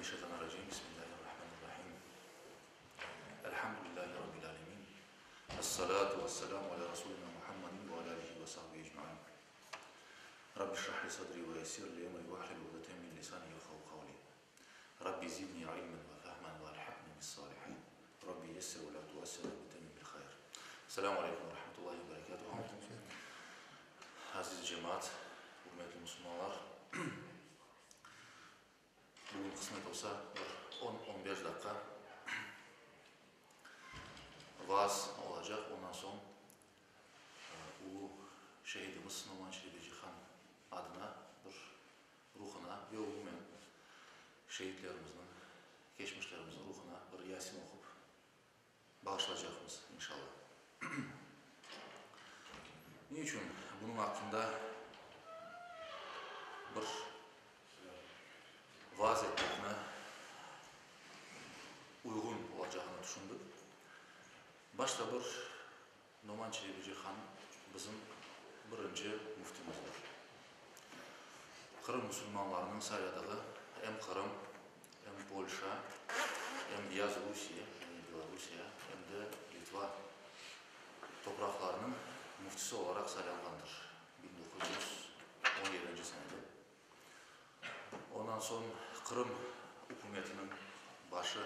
mineşşeytanirracim. Bismillahirrahmanirrahim. Elhamdülillahi Rabbil alemin. Es-salatu ves-selamu ala Rasulina Muhammedin ve ala alihi ve sahbihi ecmain. Rabbi şrah li sadri ve yessir li emri ve ahlul uqdeten min lisani yefkahu kavli. Rabbi zidni ilmen ve fehmen ve elhakni bis-salihin. Rabbi yessir ve la tuassir ve temmim bil hayr. Selamu aleykum ve rahmetullahi ve berekatuhu. Aziz cemaat, ürmetli musulmanlar. Bugün qısmet olsa bir on, on beş daqqa vaaz olacaq, ondan soñ ulu şehidimiz Noman Çelebicihan adına bir ruhuna ve umumen şehitlerimizniñ, keçmişlerimizniñ ruhuna bir Yasin oqup bağışlaycaqmız, inşallah. Ne içün bunıñ aqqında bir vaaz etmekni uyğun olacağını tüşündik? Başta bir Noman Çelebicihan bizim birinci müftimizdir. Qırım musulmanlarınıñ sayladığı em Qırım, em Polşa, em Beyaz Rusiye, yani Belorusiya, em de Litva topraqlarınıñ müftisi olaraq saylanğandır 1917 senede. Ondan soñ Qırım ükümetiniñ başı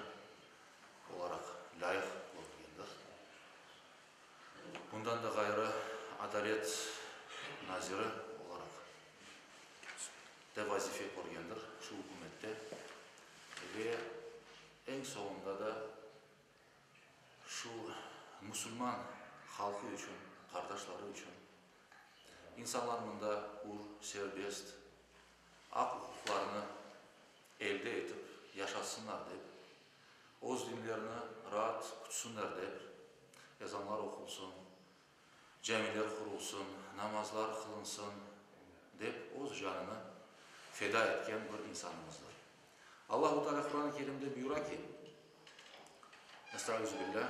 olaraq lâyıq körülgendir. Bundan da ğayrı, adalet naziri olaraq de vazife körgendir şu ükümette ve eñ soñunda da şu musulman halqı içün, qardaşları içün insanlar mında ür, serbest, aq-uquqlarını elde etip yaşasınlar dep, öz dinlerini raat kütsünler dep, ezanlar oqulsın, camiler qurulsın, namazlar qılınsın dep öz canını feda etken bir insanımızdır. Allahu Teala Quran-ı Kerimde buyura ki, Estaizu billah,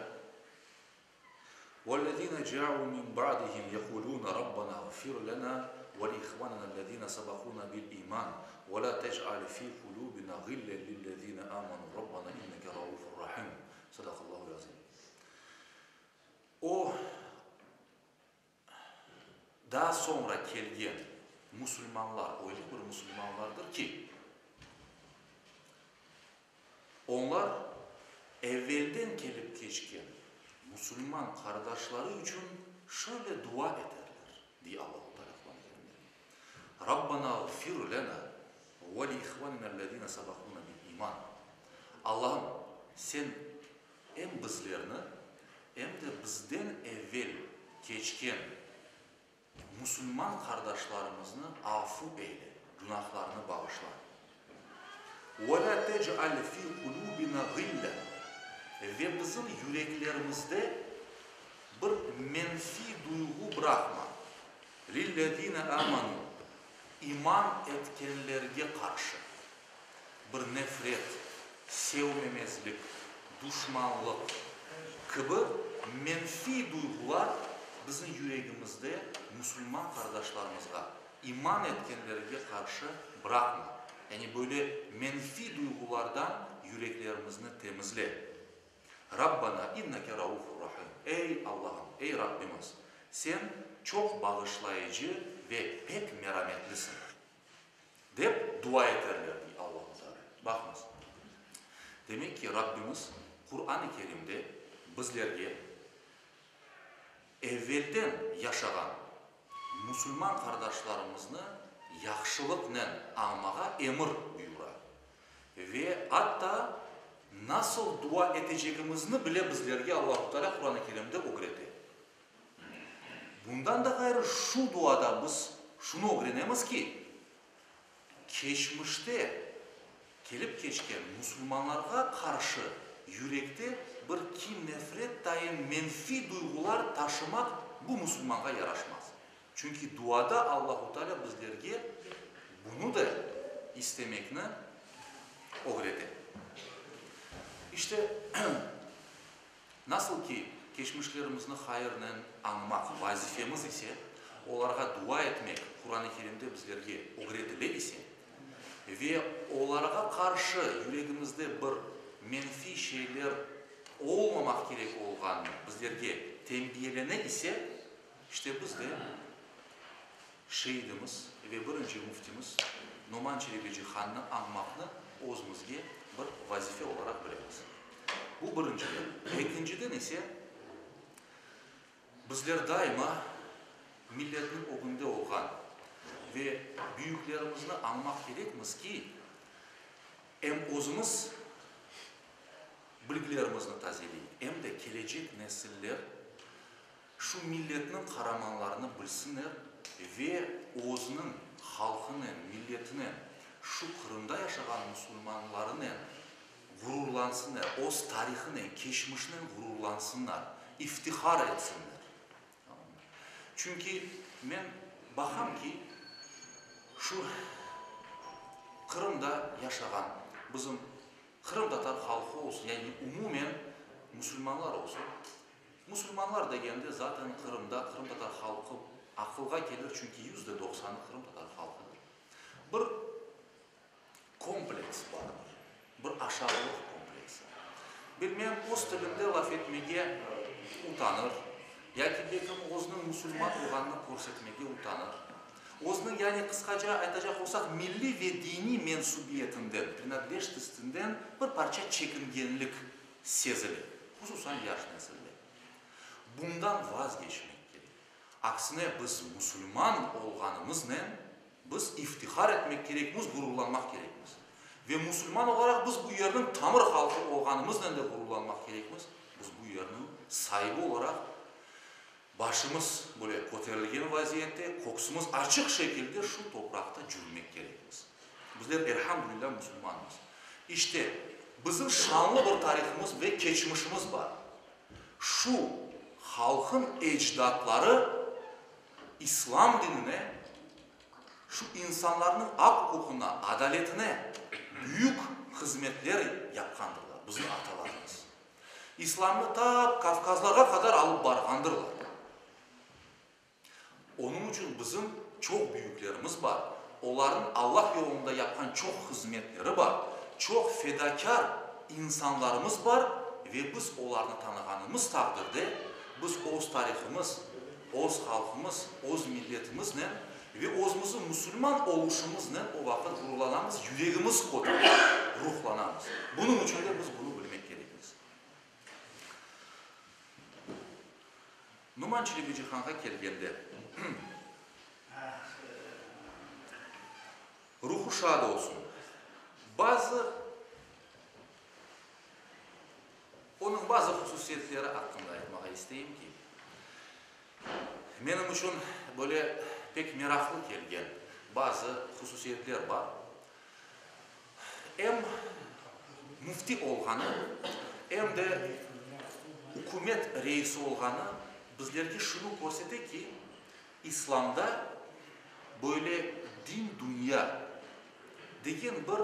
Vellezine ca'u min ba'dihim yekulune Rabbena ğfir lena ve li ihvanenellezine sebekuna bil iman ve la tec'al fi kulubina gillen lillezine amenu Rabbena inneke raufur rahim. Sadakallahul azim. O, daa soñra kelgen musulmanlar öyle bir musulmanlardır ki, onlar evelden kelip keçken musulman qardaşları içün şöyle dua eterler, dey Allahu Teala Quran-ı Kerimde, Rabbana ğfir lena ve li ihvaninellezine sebekuna bil iman. Allahım, Sen em bizlerni, em de bizden evel keçken musulman qardaşlarımıznı afu eyle, günahlarını bağışla. Ve lâ tec'al fî kulûbina ğillen, ve bizim yüreklerimizde bir menfiy duyğu bıraqma, lillezîne âmenû, iman etkenlerge qarşı bir nefret, sevmemezlik, duşmanlıq kibi menfiy duyğular bizim yüregimizde musulman qardaşlarımızğa, iman etkenlerge qarşı bıraqma. Yani böyle menfiy duyğulardan yüreklerimizni temizle. Rabbana inneke raufur rahim, Ey Allahım, ey Rabbimiz, Sen çoq bağışlayıcı ve pek merametlisiñ. Dep dua eterler, dey Allahu Teala. Baqıñız, demek ki, Rabbimiz Quran-ı Kerimde bizlerge evvelden yaşağan musulman qardaşlarımıznı yahşılıqnen añmağa emir buyura ve atta nasıl dua etecegimizni bile bizlerge Allahu Teala Quran-ı Kerimde ögrete. Bundan da ğayrı, şu duada biz şunı ögrenemiz ki, keçmişte kelip keçken musulmanlarğa qarşı yürekte bir kin-nefret dayın menfiy duyğular taşımaq bu musulmanğa yaraşmaz. Çünki duada Allahu Teala bizlerge bunı da istemekni ögrete. İşte, Nasıl ki, keçmişlerimizni hayırnen añmaq vazifemiz ise, olarğa dua etmek Quran-ı Kerimde bizlerge ögretile ise, Ve olarğa qarşı yüregimizde bir menfiy şeyler olmamaq kerek olğanını bizlerge tenbiyelene ise, işte biz de şeidimiz ve birinci müftimiz Noman Çelebicihannı añmaqnı özümizge bir vazife olaraq bilemiz. Bu birinciden. Ekinciden ise, bizler daima milletniñ ögünde olğan ve büyüklerimizni añmaq kerekmiz ki, em özümiz bilgilerimizni tazeleyik, em de kelecek nesiller şu milletniñ qaramanlarını bilsinler ve özüniñ halqınen, milletinen, şu Qırımda yaşağan musulmanlarınen ğururlansınlar, öz tarihınen, keçmişinen ğururlansınlar, iftihar etsinler. Çünki men baqam ki, şu Qırımda yaşağan bizim qırımtatar halqı olsun, yani umumen musulmanlar olsun, musulmanlar degende zaten Qırımda qırımtatar halqı aqılğa kelir, çünki %90-ı qırımtatar halqıdır. Bir kompleks bardır, bir aşağılıq kompleksi. Bilmem, öz tilinde laf etmege utanır, yaki belkim özüniñ musulman olğanını körsetmege utanır. Özüniñ, yani qısqaca aytacaq olsaq, milliy ve diniy mensubiyetinden, prinadlejnostinden, bir parça çekingenlik sezile, hususan yaş nesilde. Bundan vazgeçmek kerek. Aksine, biz musulman olğanımıznen biz iftihar etmek kerekmiz, ğururlanmaq kerekmiz. Ve musulman olaraq biz bu yerniñ tamır halqı olğanımıznen de ğururlanmaq kerekmiz. Biz bu yerniñ saibi olaraq başımız böyle köterilgen vaziyette, köksümiz açıq şekilde şu topraqta cürmek kerekmiz. Bizler, elhamdülilâ, musulmanmız. İşte, bizim şanlı bir tarihımız ve keçmişimiz bar. Şu halqın ecdatları İslam dinine, şu insanlarnıñ aq-uquqına, adaletine büyük hızmetler yapqandırlar bizim atalarımız. İslamnı ta Kavkazlarğa qadar alıp barğandırlar. Onıñ içün bizim çoq büyüklerimiz bar, olarnıñ Allah yolunda yapqan çoq hızmetleri bar, çoq fedakâr insanlarımız bar ve biz olarnı tanığanımız taqdirde biz öz tarihımız, öz halqımız, öz milletimiznen ve özümizniñ musulman oluşımıznen o vaqıt ğururlanamız, yüregimiz köterilir, ruhlanamız. Bunıñ içün de biz bunı bilmek kerekmiz. Numan Çelebicihanğa kelgende, ruhu şad olsun, bazı onıñ bazı hususiyetleri aqqında aytmağa isteyim ki, menim içün böyle pek meraqlı kelgen bazı hususiyetler bar. Em müfti olğanı, em de ükümet reisi olğanı bizlerge şunı körsete ki, İslamda böyle din-dünya degen bir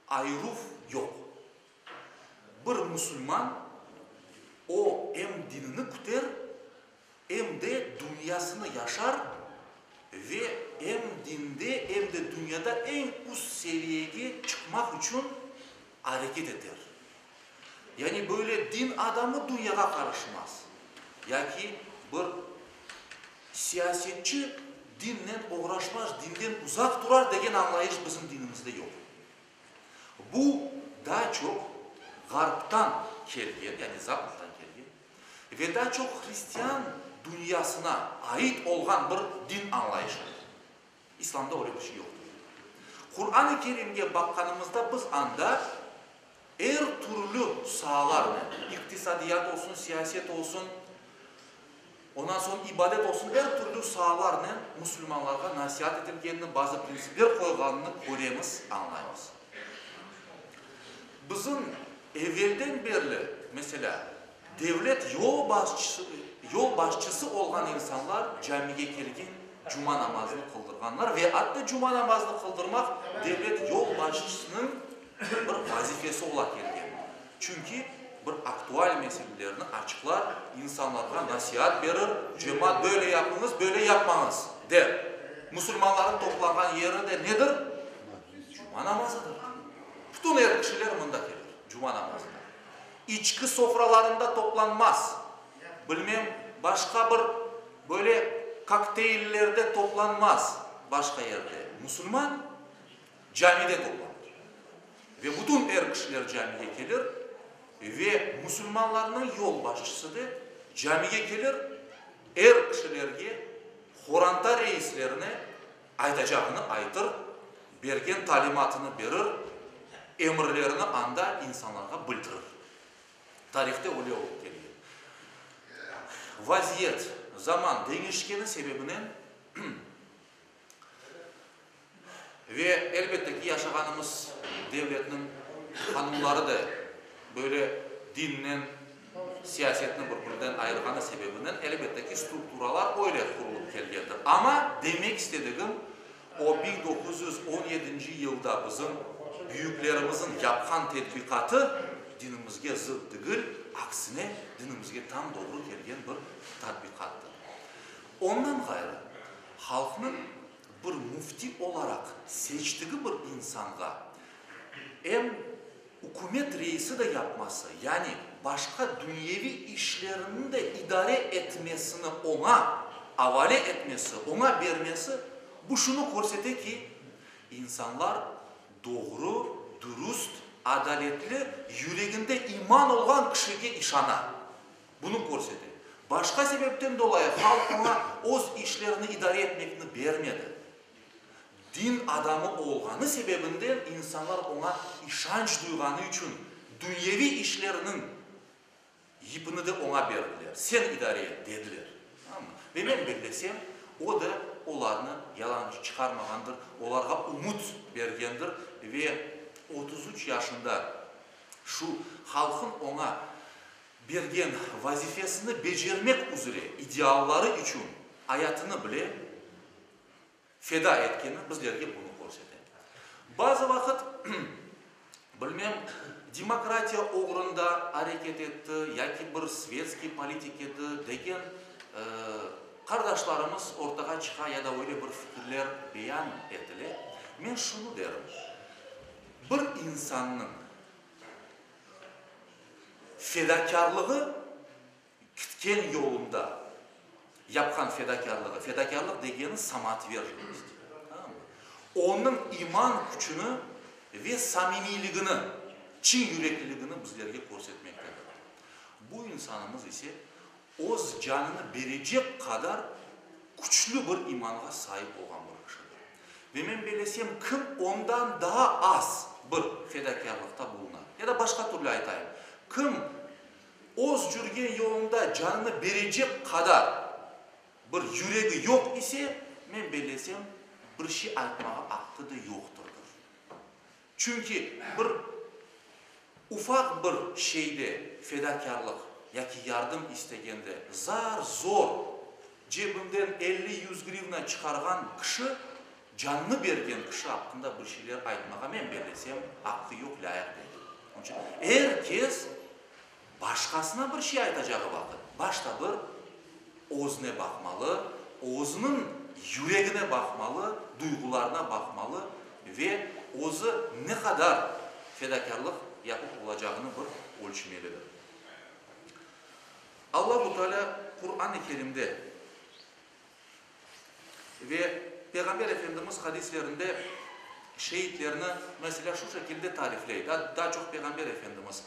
ayıruv yoq. Bir musulman, o em dinini küter, em de dünyasını yaşar ve em dinde, em de dünyada eñ üst seviyege çıqmaq içün areket eter. Yani böyle din adamı dünyağa qarışmaz, yaki bir siyasetçi dinnen oğraşmaz, dinden uzaq turar degen añlayış bizim dinimizde yoq. Bu daa çoq Ğarptan kelgen, yani Zapattan kelgen ve daa çoq hristian dünyasına ait olğan bir din añlayışıdır. İslamda öyle bir şey yoqtır. Quran-ı Kerimge baqqanımızda biz anda er türlü saalarnen, iqtisadiyat olsun, siyaset olsun, Ondan soñ ibadet olsun, er türlü saalarnen musulmanlarğa nasiat etilgenini, bazı printsipler qoyğanını köremiz, añlaymız. Bizim evelden berli, meselâ, devlet yolbaşçısı olğan insanlar camige kelgen, cuma namazını qıldırğanlar ve atta cuma namazını qıldırmaq devlet yolbaşçısınıñ bir vazifesi ola kelgen. Çünki bir aktual meselelerni açıqlar, insanlarğa nasiat berir, cemaat böyle yapıñız, böyle yapmañız, der. Musulmanlarnıñ toplanğan yeri de nedir? Cuma namazıdır. Bütün er kişiler mında kelir cuma namazına. İçki sofralarında toplanmaz, bilmem, başqa bir böyle kokteyllerde toplanmaz, başqa yerde. Musulman camide toplanır. Ve bütün er kişiler camige kelir ve musulmanlarnıñ yolbaşçısı de camige kelir, er kişilerge, horanta reislerine Aytacağını aytır, bergen talimatını berir, emirlerini anda insanlarğa bildirir. Tarihte öyle olıp kelgen. Vaziyet, zaman deñişkeni sebebinen ve, elbette ki, yaşağanımız devletniñ qanunları da böyle dinnen siyasetni bir-birinden ayırğanı sebebinden, elbette ki, strukturalar öyle qurulıp kelgendir. Amma, demek istedigim, o 1917 yılda bizim büyüklerimizin yapqan tedbiqatı dinimizge zıt degil, aksine, dinimizge tam doğru kelgen bir tadbiqattır. Ondan ğayrı, halqnıñ bir müfti olaraq seçtigi bir insanğa em ükümet reisi de yapması, yani başqa dünyeviy işlerini de idare etmesini oña avale etmesi, oña bermesi, bu şunı körsete ki, insanlar doğru, dürüst, adaletli, yüreginde iman olğan kişige işana. Bunı körsete. Başqa sebepten dolayı halq oña öz işlerini idare etmekni bermedi. Din adamı olğanı sebebinden insanlar oña işanç duyğanı içün dünyeviy işleriniñ yipini de oña berdiler, sen idare et, dediler. Tamam mı? Ve men bellesem, o da olarnı yalancı çıqarmağandır, olarğa ümüt bergendir ve 33 yaşında şu halqın oña bergen vazifesini becermek üzre idealları içün ayatını bile feda etkeni bizlerge bunı körsete. Bazı vaqıt, bilmem, demokratiya oğrunda areket etti yaki bir svetskiy politik edi degen qardaşlarımız ortağa çıqa ya da öyle bir fikirler beyan etile. Men şunı derim, bir insannıñ fedakârlığı Kitken yolunda yapqan fedakârlığı, fedakârlıq degeni samootverjennost, tamam mı? Onıñ iman küçüni ve samimiyligini, çin yürekliligini bizlerge körsetmektedir. Bu insanımız ise öz canını berecek qadar küçlü bir imanğa saip olğan bir kişidir. Ve men bellesem, kim ondan daa az bir fedakârlıqta buluna, ya da başqa türlü aytayım, kim Öz cürgen yolunda canını berecek qadar bir yüregi yoq ise, men bellesem, bir şey aytmağa aqqı da yoqtırdır. Çünki bir ufaq bir şeyde fedakârlıq yaki yardım istegende zar-zor cebinden elli-yüz grivna çıqarğan kişi, canını bergen kişi aqqında bir şeyler aytmağa, men bellesem, aqqı yoq, lâyıq degil. Onıñ içün er kes başqasına bir şey aytacağı vaqıt, başta bir özüne baqmalı, özüniñ yüregine baqmalı, duyğularına baqmalı ve özü ne qadar fedakârlıq yapıp olacağını bir ölçmelidir. Allahu Teala Quran-ı Kerimde Ve Peyğamber Efendimiz hadislerinde şeitlerni, meselâ, şu şekilde tarifley, daa çoq Peyğamber Efendimiz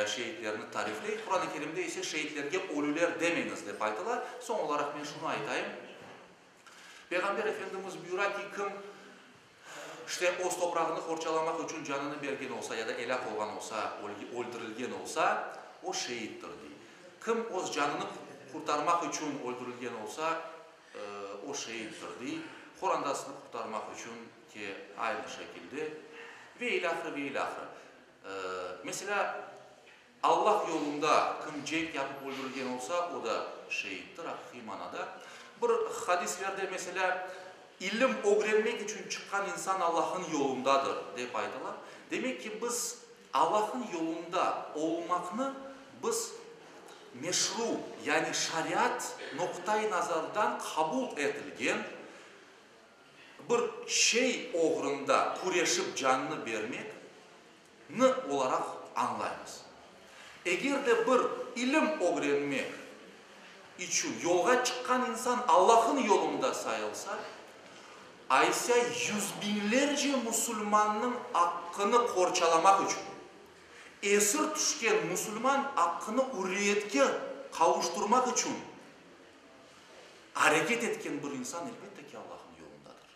şeitlerni tarifley, Quran-ı Kerimde ise şeitlerge ölüler demeñiz dep aytıla. Soñ olaraq men şunı aytayım, Peyğamber Efendimiz buyura ki, kim, işte, öz toprağını qorçalamaq içün canını bergen olsa ya da elâk olğan olsa, öldürilgen olsa, o şeittir, dey. Kim öz canını qurtarmaq içün öldürilgen olsa, o şeittir, dey. Qorandasını qurtarmaq içün ki, aynı şekilde. Ve ilâhre, ve ilâhre. Meselâ, Allah yolunda kim cenk yapıp öldürilgen olsa, o da şeittir, aqiqiy manada. Bir hadislerde, meselâ, ilim ögrenmek içün çıqqan insan Allah'ın yolundadır, dep aytıla. Demek ki, biz Allah'ın yolunda olmaqnı biz meşru, yani şariat noqta-i nazardan qabul etilgen. Bir şey oğrunda küreşip canını bermek ni olaraq añlaymız. Eger de bir ilim ögrenmek içün yolğa çıqqan insan Allah'ın yolunda sayılsa, aysa yüzbiñlerce musulmannıñ aqqını qorçalamaq içün esir tüşken musulman aqqını ürriyetke qavuştırmaq içün areket etken bir insan elbette ki Allah'ın yolundadır.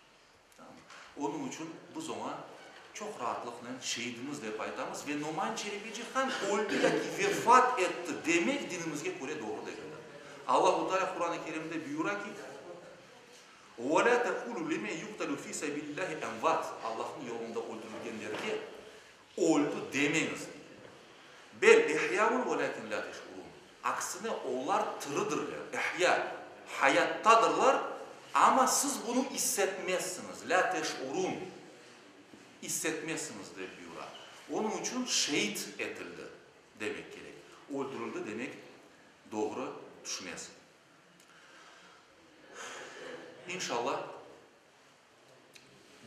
Onıñ içün biz oña çoq raatlıqnen şeidimiz dep aytamız ve Noman Çelebicihan öldi yaki vefat etti demek dinimizge köre doğru degildir. Allahu Teala Quran-ı Kerimde buyura ki, Ve lâ teqûlû limen yuqtelû fî sebîlillâhi emvât, Allahnıñ yolunda öldürilgenlerge öldi demeñiz, dey. Bel ehyâun velâkin lâ teş'urûn, aksine olar tiridirler, ehyâ, hayattadırlar, amma siz bunı issetmezsiñiz, lâ teş'urûn, issetmezsiñiz, dep buyura. Onıñ içün şeit etildi demek kerek, öldürildi demek doğru tüşmez. İnşallah,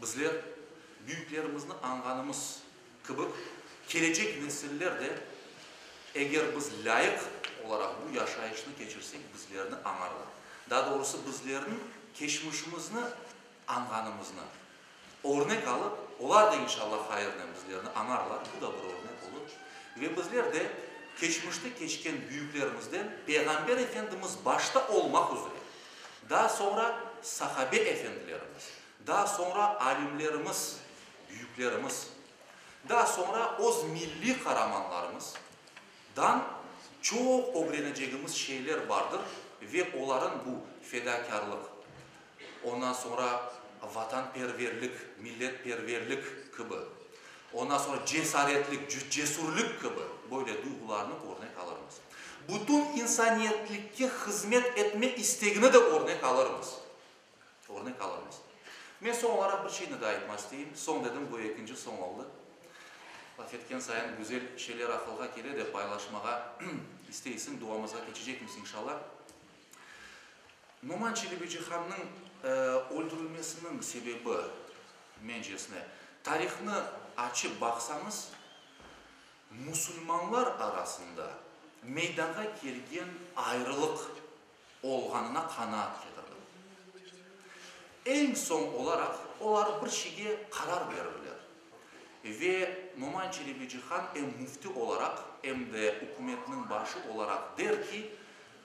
bizler büyüklerimizni añğanımız kibi, kelecek nesiller de, eger biz lâyıq olaraq bu yaşayışnı keçirsek, bizlerni añarlar. Daa doğrusı, bizlerniñ keçmişimizni añğanımıznı örnek alıp, olar da inşallah hayırnen bizlerni añarlar, bu da bir örnek olur. Ve bizler de keçmişte keçken büyüklerimizden Peyğamber Efendimiz başta olmaq üzre, daa soñra sahabe efendilerimiz, daa soñra alimlerimiz, büyüklerimiz, daa soñra öz milliy qaramanlarımız dan çoq ögrenecegimiz şeyler bardır ve olarıñ bu fedakârlıq, Ondan soñra vatanperverlik, milletperverlik kibi, ondan soñra cesaretlik, cesürlik kibi böyle duyğularnı örnek alırmız. Bütün insaniyetlikke hızmet etme istegini de örnek alırmız. Örnek alırmız. Men soñ olaraq bir şeyni daa aytma isteyim. Soñ dedim, bu ekinci soñ oldı. Laf etken sayın güzel şeyler aqılğa kele de paylaşmağa isteysiñ. Duamızğa keçecekmiz, inşallah. Noman Çelebicihannıñ öldürilmesiniñ sebebi, mencesine, tarihnı açıp baqsañız, musulmanlar arasında meydanğa kelgen ayrılıq olğanına qanaat ketirdim. Eñ soñ olaraq olar bir şeyge qarar berirler ve Noman Çelebicihan em müfti olaraq, em de ükümetniñ başı olaraq der ki,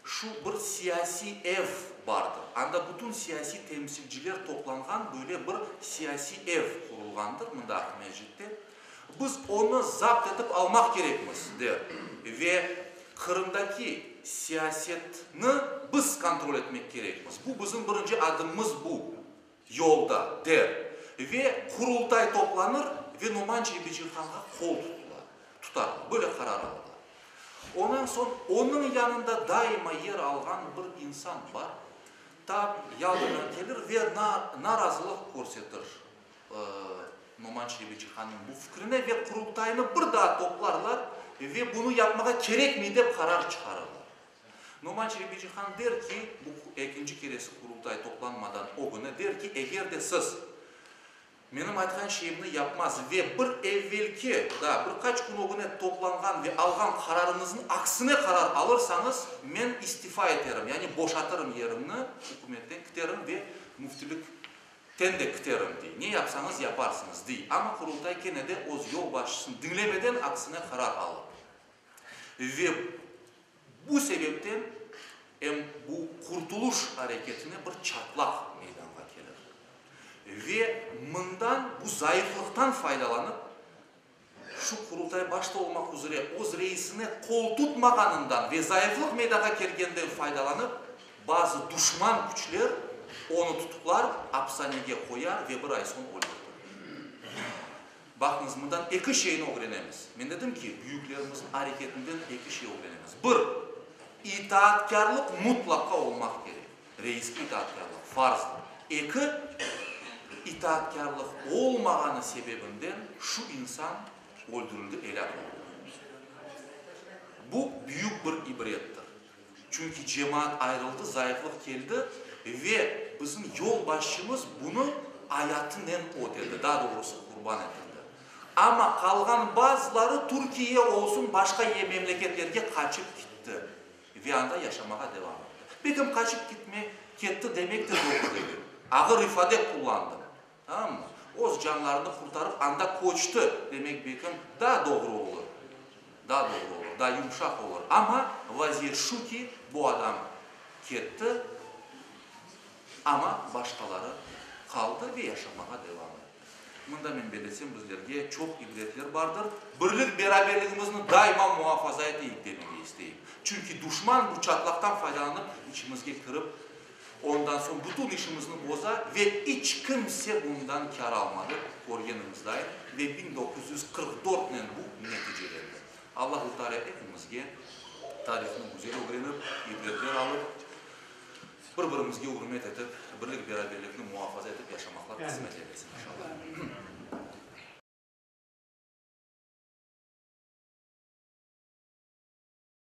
Şu bir siyasiy ev bardır. Anda bütün siyasiy temsilciler toplanğan böyle bir siyasiy ev qurulğandır mında Aqmescitte. Biz onı zapt etip almaq kerekmiz, der. Ve Qırımdaki siyasetni biz kontrol etmek kerekmiz. Bu bizim birinci adımımız bu yolda, der. Ve Qurultay toplanır ve Noman Çelebicihanğa qol tutula, tutarlar. Böyle qarar aldılar. Ondan soñ onıñ yanında daima yer alğan bir insan bar, tap Yaltadan kelir ve narazılıq körsetir Noman Çelebicihannıñ bu fikrine ve Qurultaynı bir daa toplarlar ve bunı yapmağa kerekmey dep qarar çıqarırlar. Noman Çelebicihan der ki, bu ekinci keresi Qurultay toplanmadan ögüne der ki, eger de siz Menim aytqan şeyimni yapmaz ve bir evvelki, daa bir qaç kün ögüne toplanğan ve alğan qararıñıznıñ aksine qarar alırsañız, men istifa eterim, yani boşatırım yerimni, ükümetten kiterim ve müftilikten de kiterim, dey. Ne yapsañız, yaparsıñız, dey. Amma Qurultay kene de öz yolbaşçısını diñlemeden aksine qarar alır. Ve bu sebepten em bu qurtuluş areketine bir çatlaq meydanğa kelir. Ve mından, bu zayıflıqtan faydalanıp, şu Qurultay başta olmaq üzre öz reisine qol tutmağanından ve zayıflıq meydanğa kelgenden faydalanıp, bazı duşman küçler onı tutuqlar, apishanege qoyar ve bir ay soñ öldürtir. Baqıñız, mından eki şeyni ögrenemiz. Men dedim ki, büyüklerimizniñ areketinden eki şey ögrenemiz. Bir, itaatkârlıq mutlaqa olmaq kerek. Reiske itaatkârlıq farzdır. Eki, itaatkârlıq olmağanı sebebinden şu insan öldürildi, elâk oldı. Bu büyük bir ibrettir. Çünki cemaat ayrıldı, zayıflıq keldi ve bizim yolbaşçımız bunı. ayatınen ödedi, daa doğrusı qurban etildi. Amma qalğan bazıları Türkiye olsun başqa memleketlerge qaçıp kitti ve anda yaşamağa devam etti. Belkim qaçıp kitme, ketti demek de doğru degil. Ağır ifade qullandım. Tamam mı? Öz canlarını qurtarıp anda köçti demek belkim daa doğru olur. Daa doğru olur, daa yumşaq olur. Amma vaziyet şu ki, bu adam ketti, amma başqaları qaldı ve yaşamağa devam etti. Mında men bellesem bizlerge çoq ibretler bardır. Birlik-beraberligimizni daima muafaza eteyik demege isteyim. Çünki duşman bu çatlaqtan faydalanıp içimizge kirip, ondan soñ bütün işimizni boza ve iç kimse bundan kâr almadı, körgenimizday, ve 1944-nen bu neticelendi. Allahu Teala epimizge tarihnı güzel ögrenip, ibretler alıp, bir-birimizge ürmet etip, birlik-beraberlikni muafaza etip yaşamaqlar qısmet eylesin, inşallah.